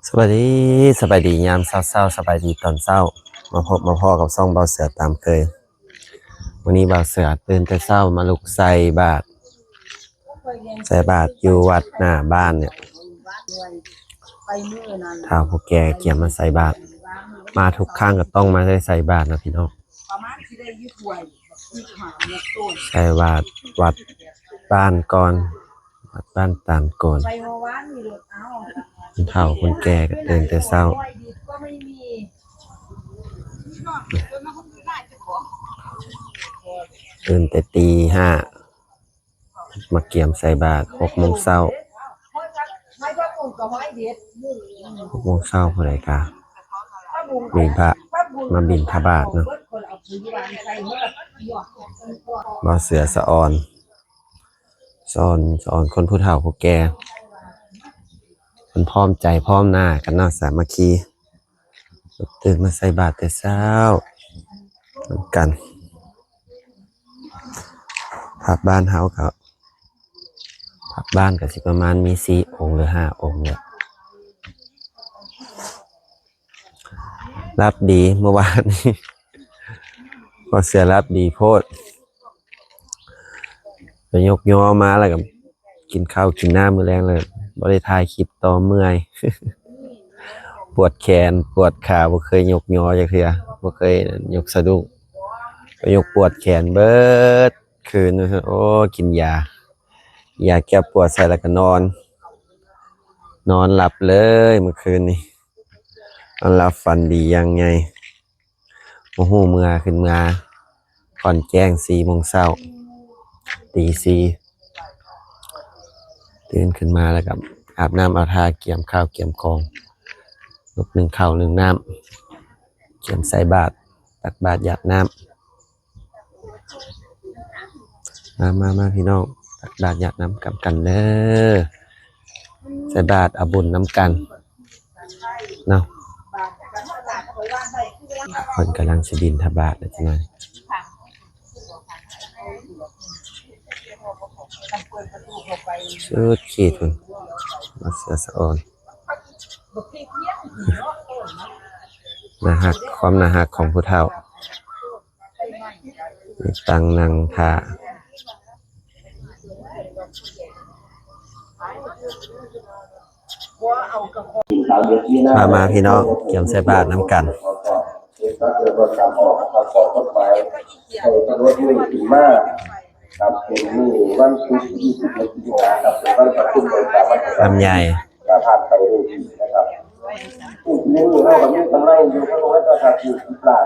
ສະບາຍດີ ສະບາຍດີຍາມເຊົ້າໆ ສະບາຍດີຕອນເຊົ້າ ມາພົບມາພໍ້ກັບຊ່ອງບ່າວເສືອຕາມເຄີຍ. ມື້ນີ້ບ່າວເສືອຕື່ນແຕ່ເຊົ້າມາລຸກໃສ່ບາດ ໃສ່ບາດຢູ່ວັດໜ້າບ້ານນີ້ ທ້າວຜູ້ແກ່ກຽມມາໃສ່ບາດ ມາທຸກຄັ້ງກໍຕ້ອງມາໄດ້ໃສ່ບາດນະພີ່ນ້ອງ. ໃສ່ບາດວັດບ້ານກ່ອນ ວັດບ້ານຕານໂກນ. ຄົນເຖົ້າຄົນແກ່ກໍຕື່ນແຕ່ເຊົ້າ ຕື່ນແຕ່ຕີຫ້າ ມາກຽມໃສ່ບາດຫົກໂມງເຊົ້າ ຫົກໂມງເຊົ້າ ຜູ້ໃດກະບິນພະ ມາບິນທະບາດເນາະ. ບ່າວເສືອສະອອນ ສະອອນ ສະອອນຄົນຜູ້ເຖົ້າຜູ້ແກ່ ເພິ່ນພ້ອມໃຈພ້ອມໜ້າກັນເນາະ ສາມັກຄີ. ຕື່ນມາໃສ່ບາດແຕ່ເຊົ້ານຳກັນ. ພະບ້ານເຮົາກໍ ພະບ້ານກໍຊິປະມານມີສີ່ອົງ ຫຼື ຫ້າອົງນີ້ແຫຼະ. ຫຼັບດີເມື່ອວານນີ້ ບ່າວເສືອຫຼັບດີໂພດ ໄປຍົກຍໍມາແລ້ວກໍ ກິນເຂົ້າກິນນ້ຳມື້ແລງແລ້ວ ບໍ່ໄດ້ຖ່າຍຄລິບຕໍ່ ເມື່ອຍ ປວດແຂນປວດຂາ ບໍ່ເຄີຍຍົກຍໍຈັກເທື່ອ ບໍ່ເຄີຍຍົກສະດຸ້ງ ໄປຍົກປວດແຂນເບິດຄືນ. ໂອ້ ກິນຢາ ຢາແກ້ປວດໃສ່ແລ້ວກໍນອນ ນອນຫຼັບເລີຍມື້ຄືນນີ້ ນອນຫຼັບຝັນດີຢ່າງໃຫຍ່. ບໍ່ຮູ້ເມື່ອຂຶ້ນເມືອກ່ອນແຈ້ງສີ່ໂມງເຊົ້າ ຕີສີ່ ຕື່ນຂຶ້ນມາແລ້ວກໍອາບນ້ຳອາບທ່າ ກຽມເຂົ້າກຽມຂອງ ລຸກໜຶ້ງເຂົ້າໜຶ້ງນ້ຳ ກຽມໃສ່ບາດ ຕັກບາດຢາດນ້ຳ. ມາ ມາ ມາ ພີ່ນ້ອງ ຕັກບາດຢາດນ້ຳກັນເດີ ໃສ່ບາດເອົາບຸນນຳກັນເນາະ. ເພິ່ນກຳລັງຊິບິນທະບາດແລ້ວຈັກໜ້ອຍ ສຸດຂີດພຸ້ນ ມາເສືອສະອອນ ໜ້າຮັກ ຄວາມໜ້າຮັກຂອງຜູ້ເຖົ້າ. ມີຕັ່ງນັ່ງຖ້າ ມາ ມາ ພີ່ນ້ອງ ກຽມໃສ່ບາດນຳກັນ. ລຳໄຍ ກໍຜ່ານໄປໂດຍດີນະຄັບ. ນີ້ເຮົາກໍມີກຳໄລຢູ່ທັງໝົດນະຄັບ ສີ່ສິບລ້ານ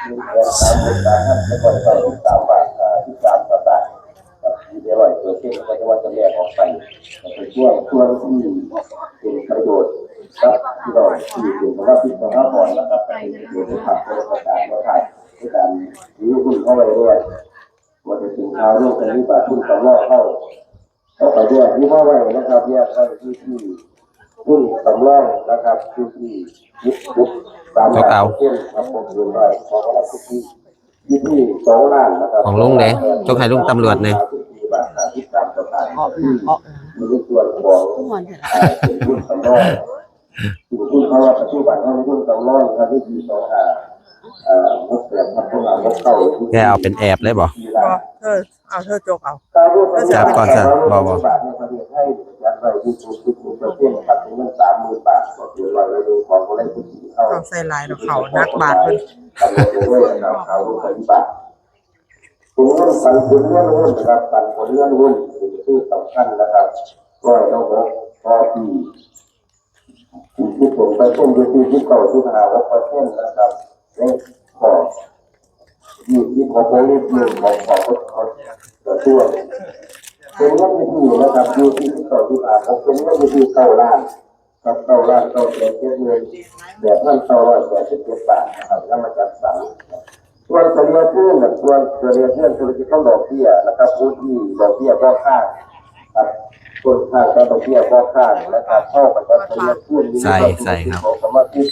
ໜຶ່ງແສນສາມໝື່ນບາດ ຫ້າຮ້ອຍເກົ້າສິບສາມບາດ ຫ້າສິບສາມສະຕາງ ກັບສີ່ຮ້ອຍເປີເຊັນ ກໍຈະວ່າຈະແລກອອກໄປ ກໍເປັນຊ່ວງ ຊ່ວງທີ່ເປັນປະໂຫຍດກັບພີ່ນ້ອງທີ່ເປັນສະມາຊິກສະຫະກອນນະຄັບ ກໍເປັນປະໂຫຍດໃຫ້ພາກບໍລິຫານຈັດການນະຄັບ ໃນການຖືຮຸ້ນເອົາໄວ້ແລ້ວ ວ່າຈະເປັນຄ່າລົງທະບຽນ ທຶນສຳຮອງເຮົາ ເຮົາກໍແຍກທີ່ມາໄວ້ນະຄັບ ແຍກໄວ້ຢູ່ທີ່ທຶນສຳຮອງນະຄັບ ຢູ່ທີ່ສິບຈຸດສາມຫ້າເປີເຊັນ ຄວາມເປັນໄປໄດ້ຂອງລັດຖະບານ ຢູ່ທີ່ສອງລ້ານນະຄັບ ຂອງລຸງເດ້ ຈົກໃຫ້ລຸງຕຳຫຼວດແດ່ ບາດຫ້າສິບສາມສະຕາງ ທີ່ຢູ່ໃນສ່ວນຂອງ ອ່າ ເປັນທຶນສຳຮອງ ເປັນທຶນ ເພາະວ່າປັດຈຸບັນເຮົາມີທຶນສຳຮອງນະຄັບ ຢູ່ທີ່ສອງຫ້າ ເອີ ຫົກແປດ ສອງຫ້າ ຫົກເກົ້າ ແກເອົາເປັນແອບເລີຍບໍ່? ບໍ່ ເອີ ເອົາ ເທີຈົກເອົາ ຈັບກ່ອນຊັ້ນ ບໍ່ ບໍ່ ຕ້ອງໃສ່ຫຼາຍດອກເຂົາ ໜັກບາດເພິ່ນ ເປັນເງິນປັນຜົນເງິນຮຸ້ນນະຄັບ ປັນຜົນເງິນຮຸ້ນ ເປັນທີ່ສຳຄັນນະຄັບ ຮ້ອຍລະຫົກຕໍ່ປີ ທີ່ເປັນໄປເປັນຢູ່ທີ່ສິບເກົ້າຈຸດຫ້າຫົກເປີເຊັນນະຄັບ ໃນຂໍ້ ນີ້ ຂໍ້ວົງເລັບ ຂອງ ຂອງ ຂອງກະຊວງ ເປັນເງິນຢູ່ທີ່ນະຄັບ ຢູ່ທີ່ສິບເກົ້າຈຸດຫ້າຫົກ ເປັນເງິນຢູ່ທີ່ເກົ້າລ້ານ ກັບເກົ້າລ້ານເກົ້າແສນເຈັດໝື່ນແປດພັນເກົ້າຮ້ອຍແປດສິບເຈັດບາດນະຄັບ ນຳມາຈັດສັນ. ສ່ວນສະເລ່ຍຄືນ ສ່ວນສະເລ່ຍເງິນທຸລະກິດຂອງດອກເບ້ຍນະຄັບ ຜູ້ທີ່ດອກເບ້ຍບໍ່ຄ້າງ ຄັບ ຕົ້ນທາງການດອກເບ້ຍບໍ່ຄ້າງນະຄັບ ເຮົາກໍຈະໃຊ້ເງິນຄືນຢູ່ໃນຄວາມເປັນຈິງຂອງສະມາຊິກ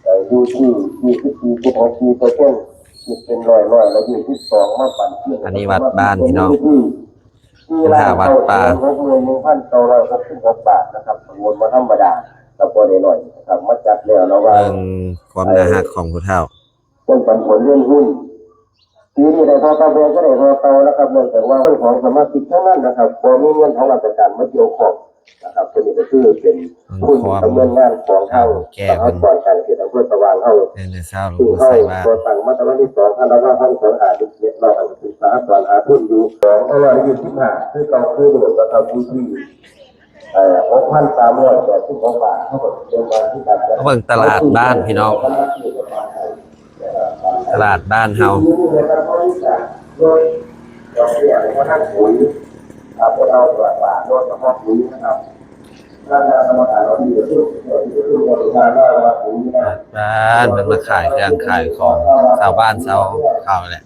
ເອີ ຢູ່ທີ່ ຢູ່ທີ່ສີ່ສິບຫົກເປີເຊັນ ຄິດເປັນຮ້ອຍ ຮ້ອຍລະຊາວສອງ ມາປັນຄືນ ອັນນີ້ວັດບ້ານພີ່ນ້ອງ ຢູ່ທີ່ ຜູ້ເຖົ້າວັດປ່າ ຫົກໝື່ນໜຶ່ງພັນເກົ້າຮ້ອຍຫົກສິບຫົກບາດນະຄັບ ໂອນບໍ່ທຳມະດາ ກໍບໍ່ໄດ້ໜ້ອຍນະຄັບ ມາຈັດແລ້ວລະຫວ່າງ ເບິ່ງຄວາມໜ້າຮັກຂອງຜູ້ເຖົ້າ ເງິນປັນຜົນເງິນທຶນ ປີນີ້ໄດ້ທໍ່ເກົ່າ ແບງກໍໄດ້ທໍ່ເກົ່ານະຄັບ ເນື່ອງຈາກວ່າເງິນຂອງສະມາຊິກທັງນັ້ນນະຄັບ ບໍ່ມີເງິນຂອງລັດຖະການມາກ່ຽວຂ້ອງນະຄັບ ຕົວນີ້ກໍຄືເປັນທຶນດຳເນີນງານຂອງທາງສະຫະກອນການເກສອຳເພີສະຫວ່າງເຮົາ ເດືອນລະຊາວ ຊຶ່ງເຮົາກໍ່ຕັ້ງມາແຕ່ວັນທີສອງ ທັນວາ ສອງພັນຊາວເຈັດ ເນາະ ກໍເປັນສະຫະກອນຫາທຶນຢູ່ສອງຮ້ອຍຊາວຫ້າ ຄືເກົ່າຄືເດີມນະຄັບ ຢູ່ທີ່ ເອີ ຫົກພັນສາມຮ້ອຍແປດສິບຫົກບາດ ເຮົາກໍເລີ່ມວາງທີ່ການຈັດ ມາເບິ່ງຕະຫຼາດບ້ານພີ່ນ້ອງ ຕະຫຼາດບ້ານເຮົາ ບ້ານເພິ່ນມາຂາຍເຄື່ອງຂາຍຂອງ ຊາວບ້ານຊາວເຮົາແຫຼະ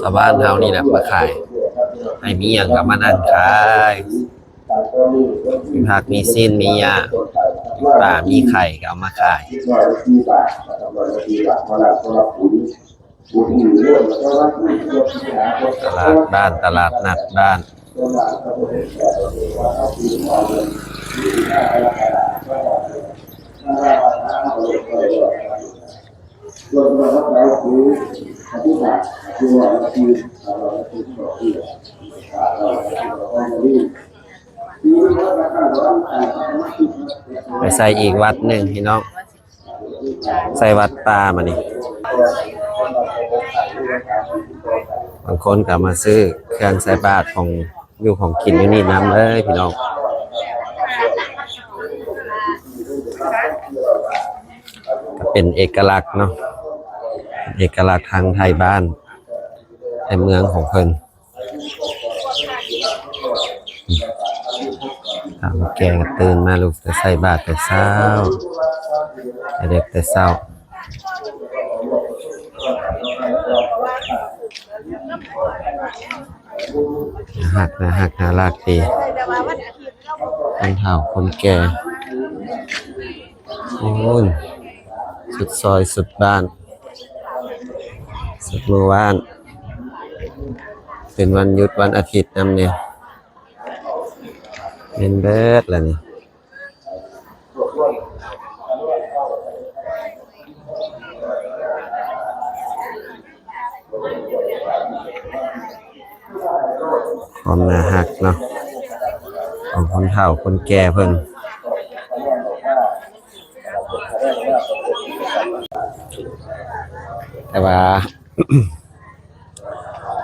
ຊາວບ້ານເຮົານີ້ແຫຼະມາຂາຍ ໃຜມີຫຍັງກໍມານັ່ງຂາຍ ມີຜັກ ມີຊີ້ນ ມີຫຍ້າ ມີປາ ມີໄຂ່ ກໍເອົາມາຂາຍ ຕະຫຼາດບ້ານ ຕະຫຼາດນັດບ້ານ ໄປໃສ່ອີກວັດໜຶ່ງພີ່ນ້ອງ ໃສ່ວັດປ່າມານີ້ ບາງຄົນກໍມາຊື້ເຄື່ອງໃສ່ບາດຂອງຢູ່ຂອງກິນຢູ່ນີ້ນຳເລີຍພີ່ນ້ອງ ກໍເປັນເອກະລັກເນາະ ເອກະລັກທາງໄທບ້ານ ໃນເມືອງຂອງເພິ່ນ ເຖົ້າແກ່ກໍຕື່ນມາລຸກແຕ່ໃສ່ບາດແຕ່ເຊົ້າ ແຕ່ເດັກແຕ່ເຊົ້າ ໜ້າຮັກ ໜ້າຮັກ ໜ້າລັກດີ ຄົນເຖົ້າຄົນແກ່ ໂອ້ຍ ສຸດຊອຍສຸດບ້ານ ສຸດໝູ່ບ້ານ ເປັນວັນຢຸດວັນອາທິດນຳນີ້ ແມ່ນເບິດລະນີ້ ຄວາມໜ້າຮັກເນາະ ຂອງຄົນເຖົ້າຄົນແກ່ເພິ່ນ ແຕ່ວ່າ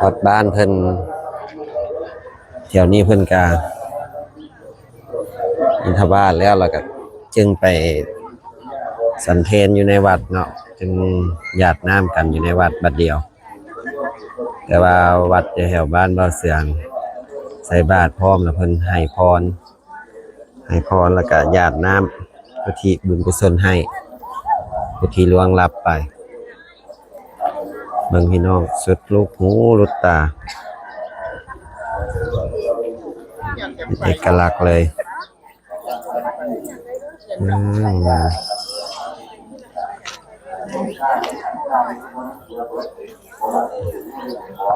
ວັດບ້ານເພິ່ນ ແຖວນີ້ເພິ່ນກະບິນທະບາດແລ້ວ ແລ້ວກະຈຶ່ງໄປສັນເພນຢູ່ໃນວັດເນາະ ຈຶ່ງຢາດນ້ຳກັນຢູ່ໃນວັດບາດດຽວ ແຕ່ວ່າວັດຢູ່ແຖວບ້ານບ່າວເສືອ ໃສ່ບາດພ້ອມ ແລ້ວເພິ່ນໃຫ້ພອນ ໃຫ້ພອນ ແລ້ວກະຢາດນ້ຳ ອຸທິດບຸນກຸສົນໃຫ້ຜູ້ທີ່ລ່ວງລັບໄປ ເບິ່ງພີ່ນ້ອງ ສຸດລູກຫູຫຼຸດຕາ ເປັນເອກະລັກເລີຍ ອືມ ພ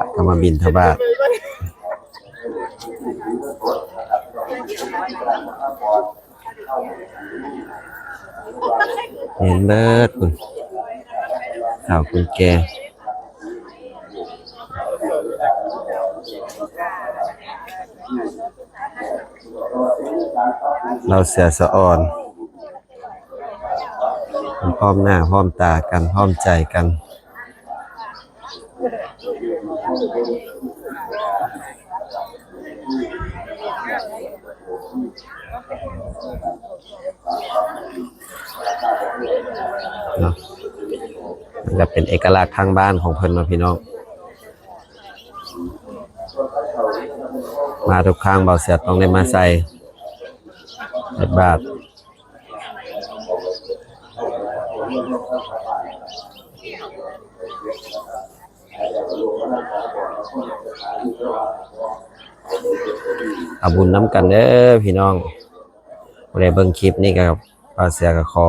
ະກໍມາບິນທະບາດ ແມ່ນເບິດພຸ້ນ ເຖົ້າຄົນແກ່ ລາວເສືອສະອອນ ເພິ່ນພ້ອມໜ້າພ້ອມຕາກັນ ພ້ອມໃຈກັນ ເນາະ ມັນກໍເປັນເອກະລັກທາງບ້ານຂອງເພິ່ນເນາະພີ່ນ້ອງ ມາທຸກຄັ້ງ ບ່າວເສືອຕ້ອງໄດ້ມາໃສ່ ໃສ່ບາດ ເອົາບຸນນຳກັນເດີພີ່ນ້ອງ ຜູ້ໃດເບິ່ງຄລິບນີ້ກໍ ບ່າວເສືອກໍຂໍ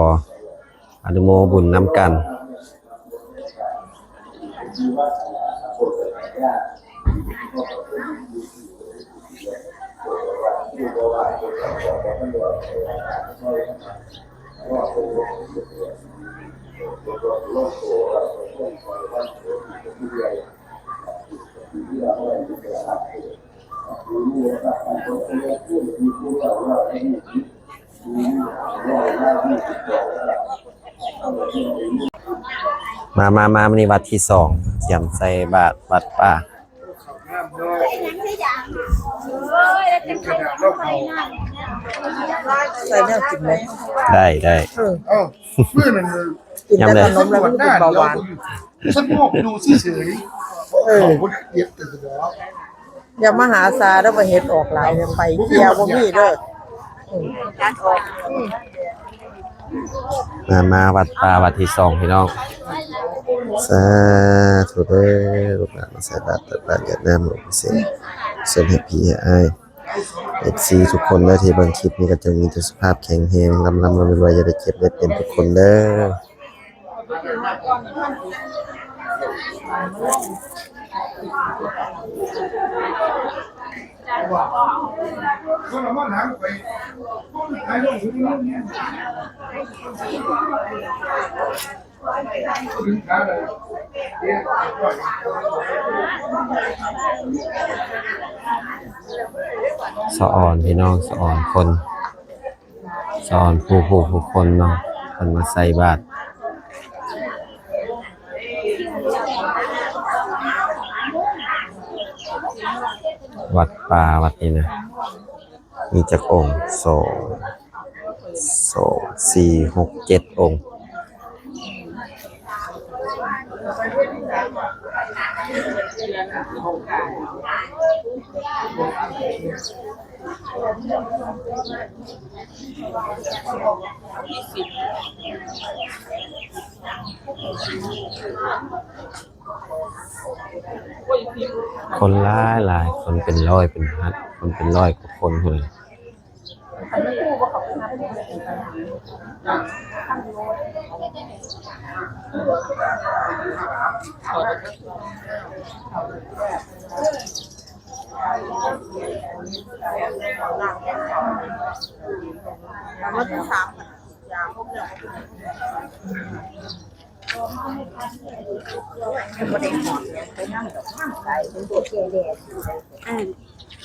ອະນຸໂມບຸນນຳກັນ ເນາະ ມາ ມາ ມາ ມື້ນີ້ວັດທີສອງ ກຽມໃສ່ບາດວັດປ່າ. ໃສ່ແນວກິນໄດ້ ໄດ້ ໄດ້ ເອີ ເອົ້າ ມື້ນັ້ນກິນແຕ່ຂະໜົມແລ້ວມັນເປັນເບົາຫວານ ສະໂພກດູເສີຍໆ ເອີ ເຂົາບໍ່ໄດ້ເກັບແຕ່ສະດອກ ຢ່າມາຫາຊາເດີ ວ່າເຫັດອອກຫຼາຍເດີ ໄປເທີ່ຍບໍ່ມີເດີ. ມາ ມາວັດປ່າວັດທີສອງພີ່ນ້ອງ ສາທຸເດີ ລູກຫຼານມາໃສ່ບາດຕັກບາດຢາດນ້ຳ ເປັນສ່ວນໃຫ້ພີ່ໃຫ້ອ້າຍ ເອັຟຊີ ທຸກຄົນເດີ ທີ່ເບິ່ງຄລິບນີ້ກໍຈົ່ງມີແຕ່ສຸຂະພາບແຂງແຮງ ລ່ຳໆລວຍໆ ຢ່າໄດ້ເຈັບໄດ້ເປັນທຸກຄົນເດີ. ສະອອນພີ່ນ້ອງ ສະອອນຄົນ ສອນຜູ້ຜູ້ຄົນເນາະ ເພິ່ນມາໃສ່ບາດ ວັດປ່າວັດນີ້ນະ ມີຈັກອົງ? ສອງ ສອງ ສີ່ ຫົກ ເຈັດອົງ. ຄົນຫຼາຍໆ ຄົນເປັນຮ້ອຍເປັນພັນ ຄົນເປັນຮ້ອຍກວ່າຄົນພຸ້ນແຫຼະ.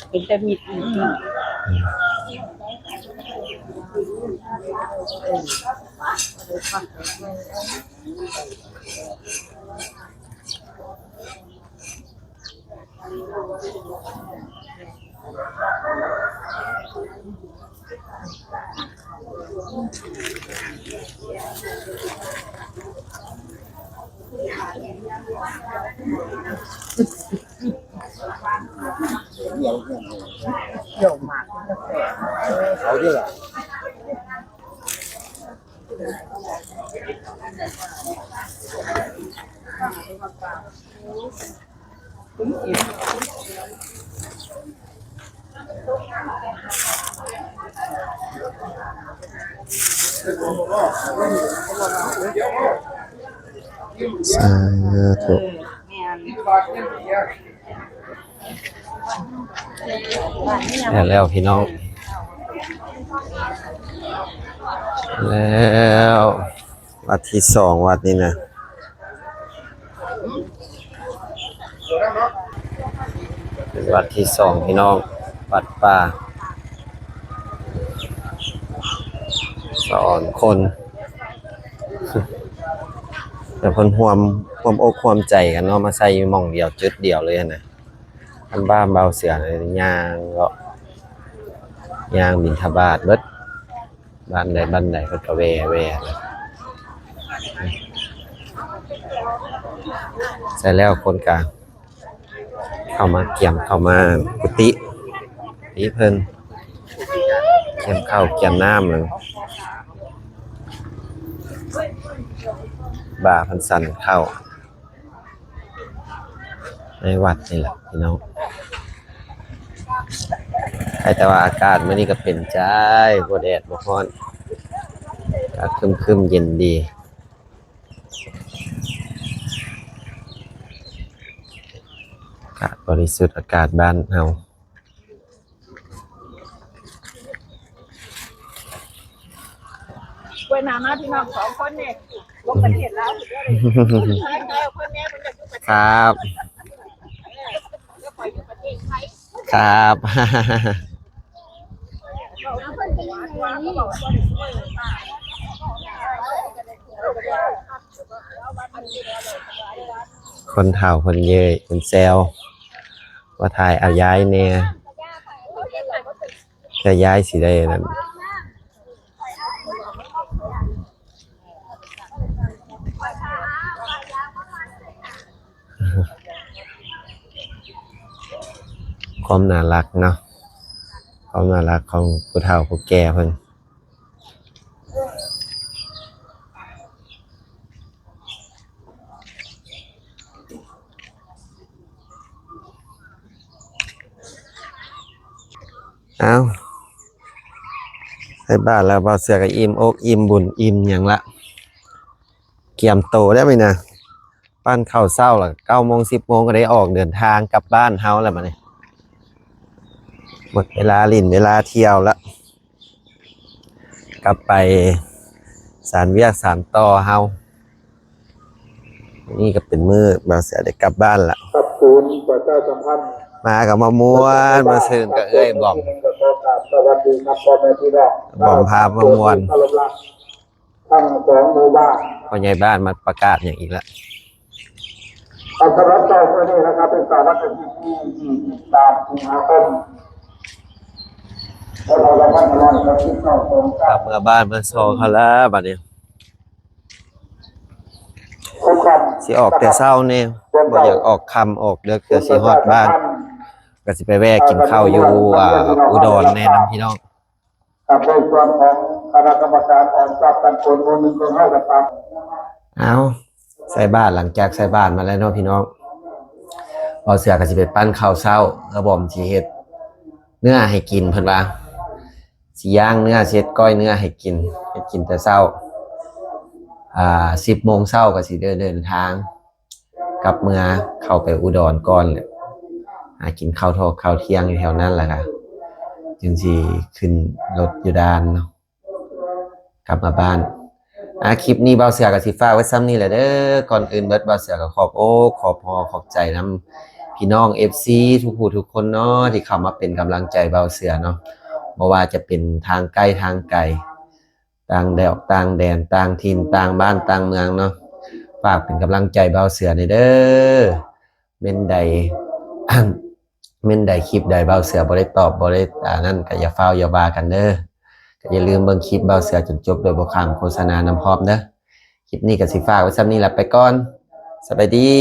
ເປັນຕາມິດອີກ. ສາທຸ. ແລ້ວ ແລ້ວພີ່ນ້ອງ ແລ້ວ ວັດທີສອງ ວັດນີ້ນະ ເປັນວັດທີສອງພີ່ນ້ອງ ວັດປ່າສະອອນຄົນ ແຕ່ເພິ່ນຮ່ວມ ຮ່ວມອົກຮ່ວມໃຈກັນເນາະ ມາໃສ່ຢູ່ໝ່ອງດຽວ ຈຸດດຽວເລີຍຫັ້ນນະ. ທາງບ້ານບ່າວເສືອນີ້ຍ່າງເລາະ ຍ່າງບິນທະບາດເບິດ ບ້ານໃດບ້ານໃດເພິ່ນກໍແວ່ ແວ່ ໃສ່ແລ້ວຄົນກະເຂົ້າມາກຽມ ເຂົ້າມາກຸຕິ ຕິເພິ່ນ ກຽມເຂົ້າກຽມນ້ຳ ແລ້ວບ່າເພິ່ນສັນເຂົ້າ ໃນວັດນີ້ແຫຼະພີ່ນ້ອງ. ໃຄແຕ່ວ່າອາກາດມື້ນີ້ກໍເປັນໃຈ ບໍ່ແດດບໍ່ຮ້ອນ ອາກາດຄຶມໆເຢັນດີ ອາກາດບໍລິສຸດ ອາກາດບ້ານເຮົາ. วยหนามาพี่น้องสองคนนี่ ลงประเทศลาวสุดยอดเลย ครับ ครับ คนเฒ่าเพิ่นเย้ย เพิ่นแซว ว่าถ่ายเอายายแหน่ แต่ยายสิได้นั่น ความน่ารักเนาะ ความน่ารักของผู้เฒ่าผู้แก่เพิ่น เอ้า ใส่บาตรแล้ว บ่าวเสือก็อิ่มอกอิ่มบุญอิ่มหยังละ เกียมโตแล้วมื้อนี้นะ ปั้นข้าวเช้าแล้ว เก้าโมง สิบโมงก็ได้ออกเดินทางกลับบ้านเฮาแล้วบัดนี้ หมดเวลาหลิ้นเวลาเที่ยวแล้ว กลับไปสานเวียกสานต่อเฮา นี่ก็เป็นมื้อบ่าวเสือได้กลับบ้านละ ครับ ศูนย์ประชาสัมพันธ์ มาก็มาม่วน มาซื่นกับเอื้อยบอม ขอกราบสวัสดีครับพ่อแม่พี่น้อง บอมพามาม่วน เคารพรักทั้งสองหมู่บ้าน พ่อใหญ่บ้านมาประกาศหยังอีกละ เอา สำหรับเช้ามื้อนี้นะครับ เป็นเช้าวันอาทิตย์ที่ยี่สิบสามสิงหาคม พศสองพันห้าร้อยหกสิบเก้า ตรง กลับเมือบ้านเมือซองเขาแล้วบัดนี้ ทุกท่าน สิออกแต่เช้าแน่ บ่อยากออกค่ำออกดึก ก็สิฮอดบ้าน ก็สิไปแวะกินข้าวอยู่ อ่า อุดรแน่นำพี่น้อง ครับ ในส่วนของคณะกรรมการออมทรัพย์การโอนหมู่หนึ่งของเฮาก็ตาม เอา ใส่บาตร หลังจากใส่บาตรมาแล้วเนาะพี่น้อง บ่าวเสือก็สิไปปั้นข้าวเช้า แล้วบอมสิเฮ็ดเนื้อให้กิน เพิ่นว่า สิย่างเนื้อ สิเฮ็ดก้อยเนื้อให้กิน เฮ็ดกินแต่เช้า อ่า สิบโมงเช้าก็สิได้เดินทาง กลับเมือ เข้าไปอุดรก่อนแหละ หากินข้าวทอกข้าวเที่ยงอยู่แถวนั้นแหละค่ะ จึงสิขึ้นรถอยู่ด่านเนาะ กลับมาบ้าน อ่า คลิปนี้บ่าวเสือก็สิฝากไว้ส่ำนี้แหละเด้อ ก่อนอื่นเบิดบ่าวเสือก็ขอบอกขอบพอขอบใจนำพี่น้อง เอฟซี ทุกผู้ทุกคนเนาะ ที่เข้ามาเป็นกำลังใจบ่าวเสือเนาะ บ่ว่าจะเป็นทางใกล้ทางไกล ต่างแดน ต่างแดน ต่างถิ่น ต่างบ้าน ต่างเมืองเนาะ ฝากเป็นกำลังใจบ่าวเสือแหน่เด้อ เม้นใด เม้นใด คลิปใดบ่าวเสือบ่ได้ตอบ บ่ได้ อ่า นั่น ก็อย่าฟ้าวอย่าว่ากันเด้อ ก็อย่าลืมเบิ่งคลิปบ่าวเสือจนจบโดยบ่ข้ามโฆษณานำพร้อมเด้อ คลิปนี้ก็สิฝากไว้ส่ำนี้ละ ไปก่อน สบายดี